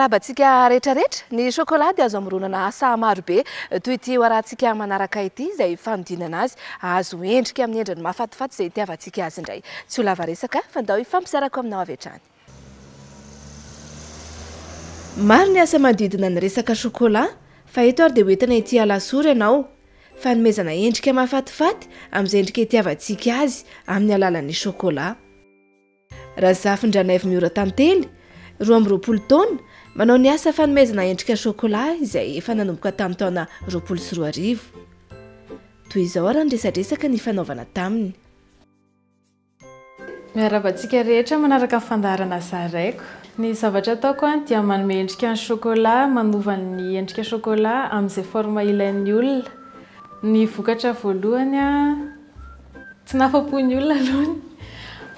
Miarahaba antsika rehetra rehetra. Ny chocolat dia azo amoronana asa maro be toy ity ho arahantsika manaraka ity izay fanodinana azy hahazo endrika amin'ny endriny mahafatifaty izay itiavantsika azy indray. Tsy ho lava resaka fa ndao hifampizarako aminao avy hatrany. Maro ny asa manodidina ny resaka chocolat fa eto ary dia hoentina ety Alasora ianao. Fanomezana endrika mahafatifaty amin'izay endrika itiavantsika azy amin'ny alalan'ny chocolat. Razafindranaivo Miora Tantely, 22 taona, manao ny asa fanomezana endrika chocolat izay efa nanomboka tamin'ny taona 2020. Toy izao ary ny resadresaka nifanaovana taminy. Miarahaba antsika rehetra manaraka ny fandaharana Zaraiko. Ny zavatra ataoko dia manome endrika ny chocolat, manova ny endrika chocolat amin'izay forme ilain'ny olona. Ny vokatra voalohany tsy nahafapo ny olona aloha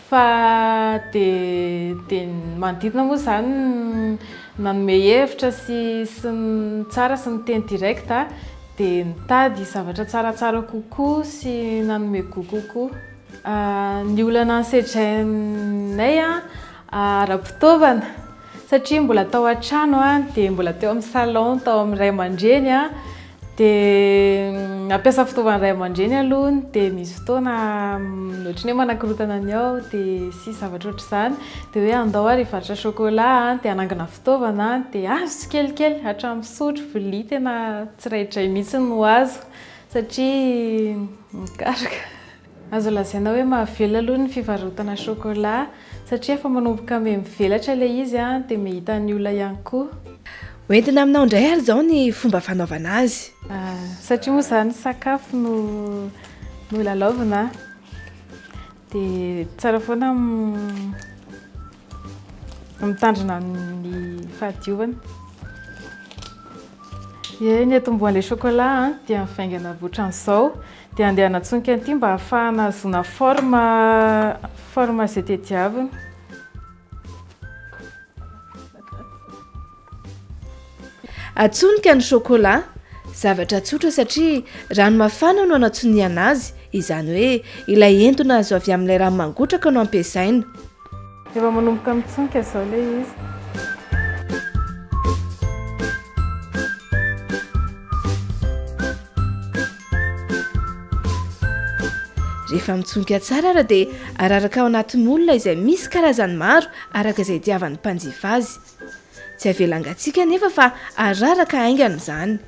fa dia dia ny manodidina moa izany nanome hevitra sy sy nitsara sy niteny direct dia nitady zavatra tsaratsara kokoa sy nanome goût kokoa. Ny olana nosedrainay ara-pitaovana satria mbola tao an-trano dia mbola teo amin'ny salon tao amin'ny ray aman-dreny dia nampiasa fitaovan'ny ray aman-dreny aloha dia misy fotoana ohatran'ny hoe manakorontana ny ao dia sy zavatra ohatr'izany dia hoe andao ary hivarotra chocolat dia hanangona fitaovana dia azo tsikelikely hatramin'ny sotro, vilia tena tsiraidray mihitsy no azo satria mikaroka. Azo lazaina hoe mahavelona aloha ny fivarotana chocolat satria efa manomboka miha mivelatra ilay izy dia miha hitan'ny olona ihany koa. Hoentina aminao indray ary izao ny fomba fanaovana azy. Satria moa izany sakafo no no lalaovina dia tsara foana mitandrina ny fahadiovana. Ie, ny atombohan'ilay chocolat dia mivaingana ohatran'izao. Dia andeha hanatsonika an'ity mba hahafahana ahazoana forme, forme izay tediavina. Atsonika ny chocolat, zavatra tsotra satria rano mafana no anatsonihana azy, izany hoe ilay entona azo avy amin'ilay rano mangotraka no ampiasaina. Efa manomboka mitsonika izao ilay izy. Rehefa mitsonika tsara ary dia araraka ao anaty moule izay misy karazany maro araka izay itiavan'ny mpanjifa azy. Tsy avela hangatsiaka anefa fa araraka haingana izany.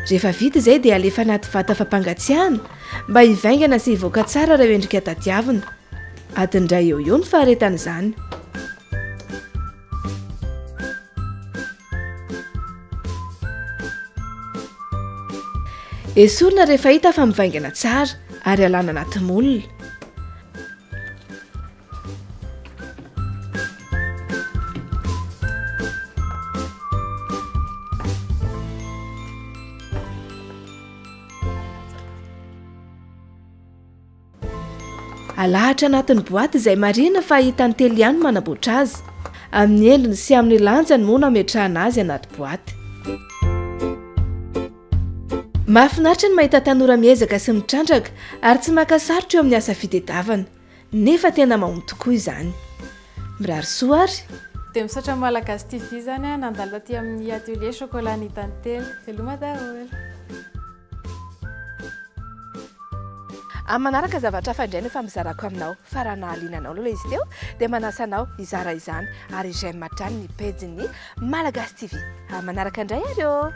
Rehefa vita izay dia alefa anaty vata fampangatsiahana mba hivaingana sy hivoaka tsara ireo endrika tadiavina. Adiny iray eo ho eo ny faharetan'izany. Esorina rehefa hita fa mivaingana tsara ary alana anaty moule. Alahatra anatin'ny boaty izay marihina fa i Tantely ihany no manamboatra azy. Amin'ny endriny sy amin'ny lanjany moa no ametrahana azy anaty boaty. Mahafinaritra ny mahita tanora miezaka sy mitrandraka ary tsy maka sarotra eo amin'ny asa fitedavana. Nefa tena mahomby tokoa izany. Mirary soa ary. Dia misaotra Malagasy TV izany aho nandalo taty amin'ny atelier chocolat ny Tantely. Veloma daholo. Amin'ny manaraka zavatra hafa indray no efa mizarako aminao fa raha nahaliana anao aloha ilay izy teo dia manasa anao hizara izany ary j'aime hatrany ny pejin'ny Malagasy TV. Amin'ny manaraka indray ary ô!